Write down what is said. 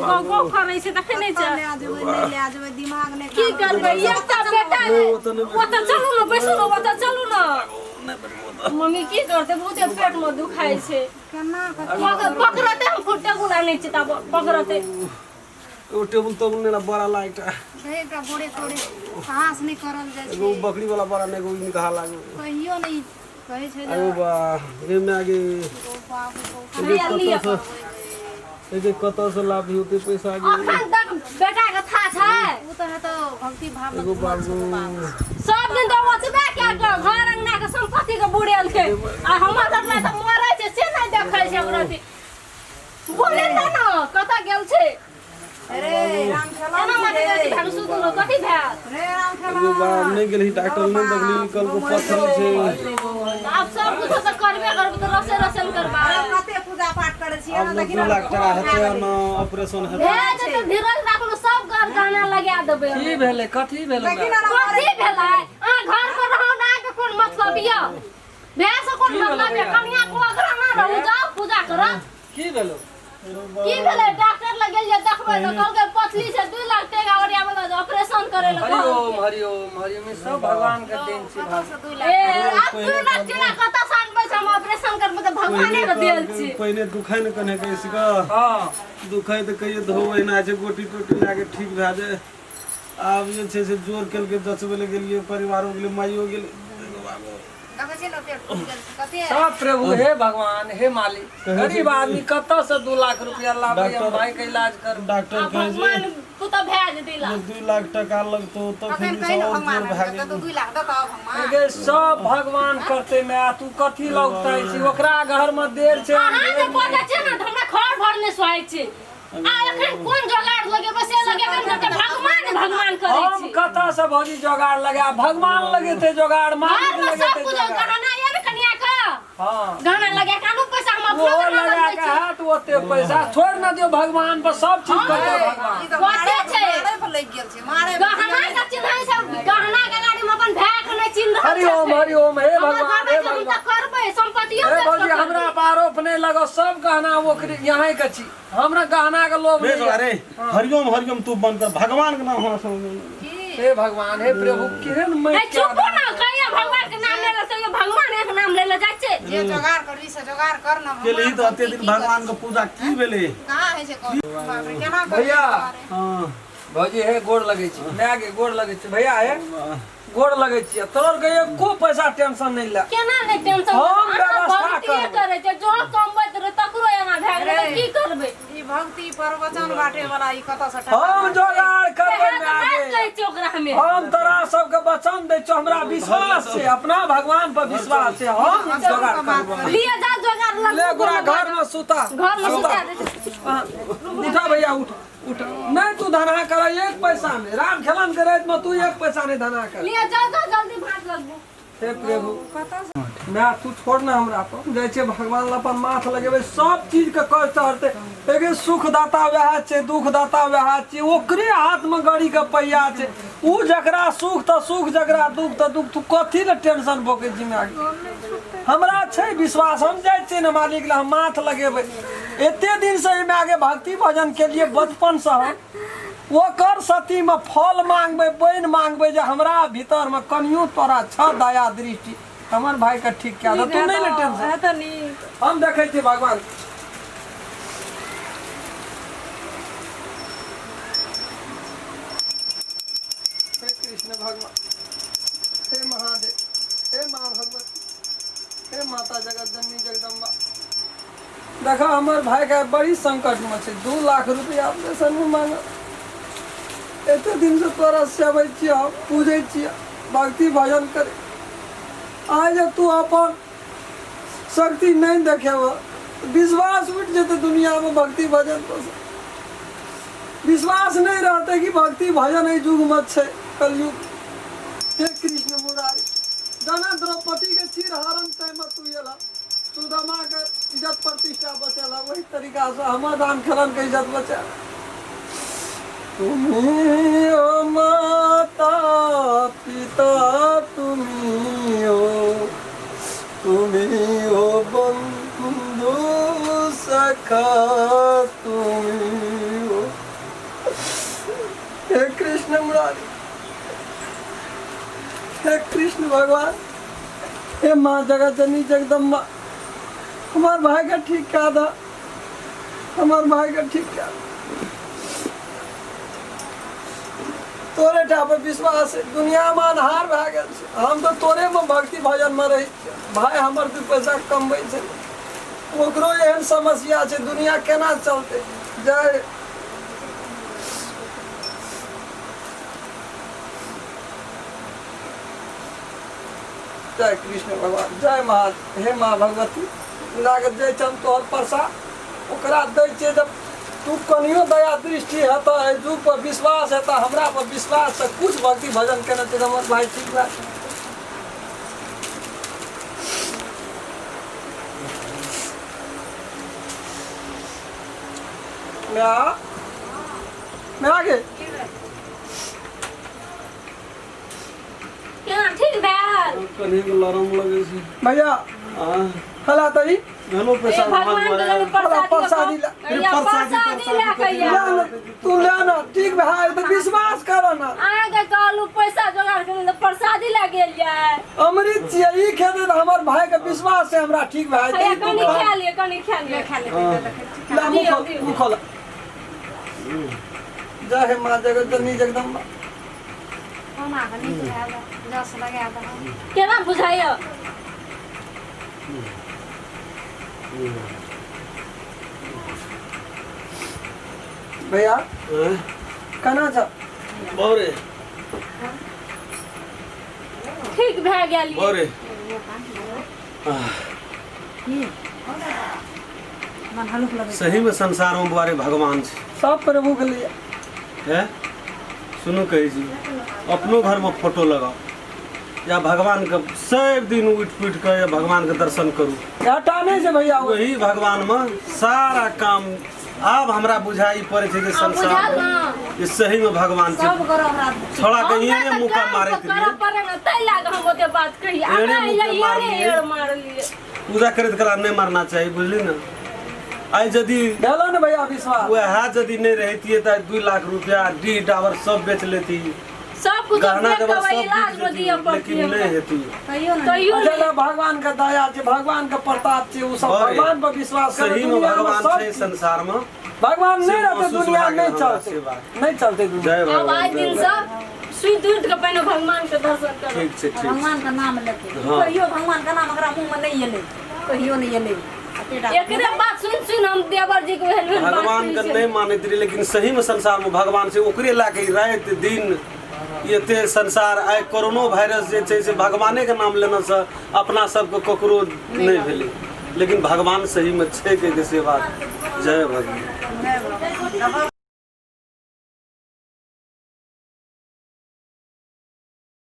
गौ गौ करै छै देखै नहि कतऽ छै लए जेबै नहि लए जेबै दिमाग नहि की काम करबै एकटा बेटा ओतऽ नहि ओतऽ चलू ने बैसू ने ओतऽ चलू ने मम्मी की करतै बहुते पेट मे दुखाइ छै केना कऽ पकड़तै हम फुटे गुला नहि छै तब पकड़तै एगो टेबुल तेबुल नहि बड़ा ला एकटा हे एकटा गोड़े तोड़े साहस नहि करल जाइ एगो छै बकरी वाला बड़ा नहि एगो निकाह लागो कहियो नहि कहै छै जे एगो बा रे माय गे गो बाबू गो हैया लिअ एगे कतऽ से लाभ होते पैसा गे अखन तक बेटा के था छै ओ तऽ हेतौ भक्ति भाव एगो बाबू सब दिन तऽ ओतबे के घर अंगना के संपत्ति के बुड़ेलकै आ हमर घर में तऽ मरै छै से नहि देखै छै ओकरा बोले ने ने कतऽ गेल छै रे राम एना खेलौन मारे रे जाइ छै धनुषू दुनू कथी भेल रे राम एगो बा खेलौन नहि गेलही डॉक्टर नहि देखली कल को पत्थर छै आब सब कुछ तऽ करबे करबै तऽ रसे रसे ने करबै कते पूजा पाठ करै छियै आब ने ने देखी 2 लाख टाका हेतै ने ऑपरेशन हेतै भए जेतै धीरज राखू सब घर गहना लगा देबै की भेलै कथी भेलै देखी ने कथी भेलै अहाँ घर पर रहू ने अहाँके कोन मतलब यऽ भए से कोन मतलब यऽ कनिया को अगरा ना रहू जाउ पूजा करब की भेलो की भेलै डॉक्टर लग गेलियै देखबै तऽ कहलकै पथली छै 2 लाख टका ओरिया वाला ऑपरेशन करे लए हरिओम हरिओम हरिओम ई सब भगवान के देन छी भाई ए आब 2 लाख टका कतऽ से आनबै छै हम ऑपरेशन करबै तऽ भगवाने के देल छी पहिने दुखाइ ने कने कैस कऽ हँ दुखाइ तऽ कहियो धो एना छै गोटी तोटी लए कऽ ठीक भए जाय आब जे छै से जोर केलकै जचबै लए गेलियै परिवारो गेलै माइयो गेलै देखै छियै ने पेट फूलि गेल छै कते सब प्रभु हे भगवान हे मालिक गरीब आदमी कतऽ से 2 लाख रुपया लाबै हम भाई के इलाज करू डॉक्टर आ कहै छै भगवान पुतऽ भए जेतै ला जे 2 लाख टका लगतौ अखन तखन कहि ने और भगवान जोर भए तऽ गेल 2 लाख देतौ भगवान गे सब भगवान करते मैं तू कथी लगतै छी ओकरा घर में देर छै अहाँ जे बजै छियै ने तऽ हमरा घर भर नहि सोहाइ छै आ एखन कोन जोगाड़ लगेबै से लगेबै ने तऽ भगवान भगवान करै हम छी कतऽ से भौजी जोगाड़ लगा भगवान लगेते जोगाड़ मालिक घरमे सब लगेते कुछ जोगाड़ गहना यऽ ने कनिया के हाँ गहना लगा के आनू पैसा हम अपनो ओहो गहना लगा लगबै के छी हाथ ओते पैसा छोड़ न दियो भगवान पर सब चीज करते भगवान ई तऽ कते मारे छै? मारे पर लागि गेल छै मारे पर गहना के चिन्है सब गहना के गाड़ी में अपन भाय के नहि चिन्ह रहल हरिओम छथिन। हरिओम हे हमर भगवान घर हे में हम भगवान तऽ करबै संपत्तियो हे बेच भौजी कऽ हमरा करबै। पर आरोप नहि लगो सब गहना ओकरे यहाँ के छी हमरा गहना के लोभ रे नहीं अरे हरिओम हरिओम तू बंद कर भगवान के नाम हमरा समझ में नहीं। हे भगवान हे प्रभु केहन ए मैं चुप ना कहिया भगवान के नाम ले ले भगवान एक नाम ले ले जाइ छै जे जोगाड़ करबी से जोगाड़ कर न केलही तऽ अते दिन भगवान के पूजा की भेलै कहाँ होइ छै करू? बाप रे केना करबै भैया। हँ भौजी हे गोर लगै छी माय के गोर लगै छी भैया हे गोर लगै छी तोर के एको पैसा टेंशन नहीं ले केना नहि टेंशन हम अहाँ व्यवस्था भक्तिये करबै। करै छै जो कमबैत रहै तकरो एना भए गेलै तऽ की करबै ई भक्ति प्रवचन बाटे वाला ई कतऽ से टाका हम जोगाड़ करबै इएह तऽ माय बात गे कहै छै ओकरा हमे हम तोरा सबके वचन दै छियौ हमरा विश्वास छै अपना भगवान पर विश्वास छै हम जोगाड़ करबै लिए जा जोगाड़ लग ले गोरा घर में सुता घर में सुता दै छै हाँ, उठा भैया उठा उठा नहीं तू धना कर एक पैसा नहीं राम खेलन के रात में तू एक पैसा नहीं धना कर लिए जाओ जाओ जल्दी भात लगबू हे प्रभु मैं तू छोड़ ना हमरा पर जाइ छै भगवान ला अपन माथ लगेबै सब चीज के कष्ट हरतै लेकिन सुख दाता वएह छै दुख दाता वएह छै ओकरे हाथ में गाड़ी के पहिया छै उ जकरा सुख तऽ सुख जकरा दुख तऽ दुख तू कथी ले टेंशन भोकै छी माय हमरा छै विश्वास हम जाइ छियै ने मालिक लए हम माथ लगेबै एते दिनसँ एहिमे आगे भक्ति भजन केलियै बचपनसँ हम ओकर सतीमे फल मांगबै बनि मांगबै जे हमरा भीतरमे कनियो तोरा छ दया दृष्टि हमर भाईके ठीक कए दे तू नहि ले टेंशन हेतऽ नीक हम देखै छियै भगवान हे कृष्ण भगवान हे महादेव हे माँ भगवती हे माता जगत जननी जगदम्बा देखा हमर भाई के बड़ी संकट में छै 2 लाख रुपया ऑपरेशन में मांग एते दिन से तोरा सेबै छियै पूजै छियै भक्ति भजन करे आइ जे तू अपन शक्ति नहि देखेब विश्वास उठि जेतै दुनियामे भक्ति भजन पर विश्वास नहि रहतै कि भक्ति भजन एहि युगमे छै कलयुग हे कृष्ण मुरारी जना द्रौपदीके चीर हरण टाइममे तू एलह सुदामाके इज्जत प्रतिष्ठा बचेलह ओहि तरीकासँ हमर राम खेलनके इज्जत बचा तुम्ही हो माता पिता तुम्ही हो तुम्ही हो बंधु सखा तुम्ही हो बेचारी। हे कृष्ण भगवान, हे माँ जगत जननी जगदम्बा, हमार भाई के ठीक कह दा, हमार भाई के ठीक कह। तोरे टा पर विश्वास है, दुनिया में अन्हार भए गेल छै। हम तऽ तोरे में भक्ति भजन में रहै छियै। भाय हमर दू पैसा कमबै छै, ओकरो एहन समस्या छै, दुनिया केना चलतै? जय जय कृष्ण भगवान, जय माँ, हे माँ भगवती, लागत जाइ छन तोहर प्रसाद ओकरा दै छियै। जब तू कनियो दया दृष्टि हेतऽ, एहि युग पर विश्वास हेतऽ, हमरा पर विश्वास से कुछ भक्ति भजन केने छै, हमर भाई ठीक भए जेतै। म्या म्या गे केना ठीक भेल? कनि लरम लगै छै। भैया हाँ हला तरी भेलो पैसा। ए भगवान के लगे प्रसादी प्रसादी ला। भैया, प्रसादी लए के ले आउ। ना, तू ले ना, ठीक भए तऽ विश्वास कर ना। अहाँके कहलहुँ पैसा जोगाड़ करू तऽ प्रसादी लए गेल जाय। अमृत छियै ई, खेतै तऽ हमर भाई के विश्वास से हमरा ठीक भए भैया जेतै। कनि खा लिअ, कनि खा लिअ। खा लेतै। ला मुँह खोल, मुँह खोल। जय हे माँ जगत जननी जगदम्बा। कोना कऽ नीक भए जाय, जस लगा दहक। केना बुझाइयो? भैया केना छ? बौरे। ठीक भए गेल। बौरे। मन हल्लुक लगै। सही में संसार में बुआरे भगवान छै। सब प्रभु के लिए है। सुनू, कहै छी, अपनो घरमे फोटो लगाउ या भगवानके सब दिन उठि पुठि कऽ या भगवानके दर्शन करू। घाटा नहि छै भैया। वही भगवानमे सारा काम। आब हमरा बुझाइ पड़ै छै जे आब संसार बुझायल ने? जे सहीमे भगवान छै। सब गोरो हमरा छोड़ा के हमरा एहने तऽ मुक्का काम मारैत करऽ रहियै। पड़े ने, ताहि लए कऽ हम ओते बात कही। एहने हमरा मुक्के एहने मारलियै। एड़ मारलियै। पूजा करैत कला नहि मारना चाही, बुझली ने? आइ यदि भेलो ने भैया विश्वास? वएह यदि नहि रहितियै तऽ 2 लाख रुपया डीह डाबर सब बेच लेती, सब कुछ गहना देख जेवर कऽ सब इलाज बिक मे जेती, दिअ पड़तियै लेकिन हमरा। नहि हेती। कहियो ने। तैयो अच्छा ना, भगवान के दया छै, भगवान के प्रताप छै, ओ सब अरे, भगवान पर विश्वास करे। सही में दुनिया में भगवान सब छै संसार में। भगवान से नहीं रहते महसूस दुनिया भए गेल नहीं हमरा चलते से बात। नहीं चलते दुनिया। जय आब भगवान, आइ जय दिन भगवान। से सुति उठि कऽ पहिने भगवान के दर्शन करब। ठीक छै, ठीक छै। भगवान के नाम लेते। हाँ। कहियो भगवान के नाम एकरा मुँह में नहीं एलै, कहियो नहीं एलै। एतेटा एकरे बात सुनि सुनि हम देवर जी के ओहन ओहन बात भगवान के कहै नहि मानैत रही, लेकिन सही में संसार में भगवान छै। ओकरे लए के राति दिन एते संसार। आइ कोरोनो वायरस जे छै से भगवाने के नाम लेने से अपना सबके ककरो नहि भेलै, लेकिन भगवान सही में छै के से बात। जय भगवान।